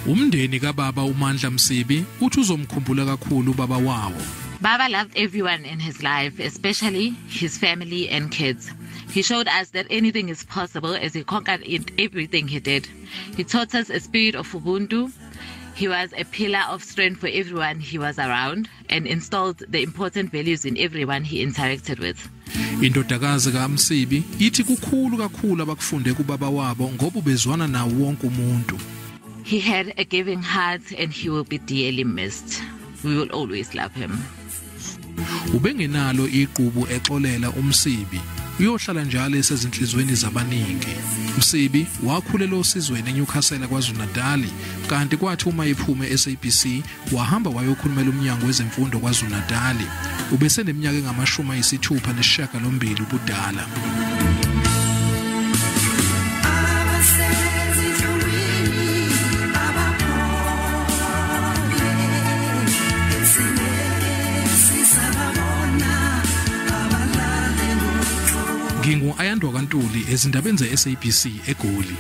Umndeni kababa uMandla Msibi uthi uzomkhumbula kakhulu ubaba wawo. Baba loved everyone in his life, especially his family and kids. He showed us that anything is possible as he conquered in everything he did. He taught us a spirit of Ubuntu. He was a pillar of strength for everyone he was around and installed the important values in everyone he interacted with. Indodakazi kaMsibi ithi kukhulu kakhulu abakufunde kubaba wabo ngoba ubezwana nawo wonke umuntu. He had a giving heart and he will be dearly missed. We will always love him. Ubengenalo iqubu exolela uMsibi. Uyohlala njalo esezinhlizweni zabaningi. Msibi wakhulela osizweni eNewcastle KwaZulu-Natal, kanti kwathi uma ephume SABC wahamba wayokhulumela umnyango wezemfundo KwaZulu-Natal. Ubeseneminyaka engu-68 ubudala. Ngingu Ayandwa kaNtuli ezindabeni ze-SABC eGoli.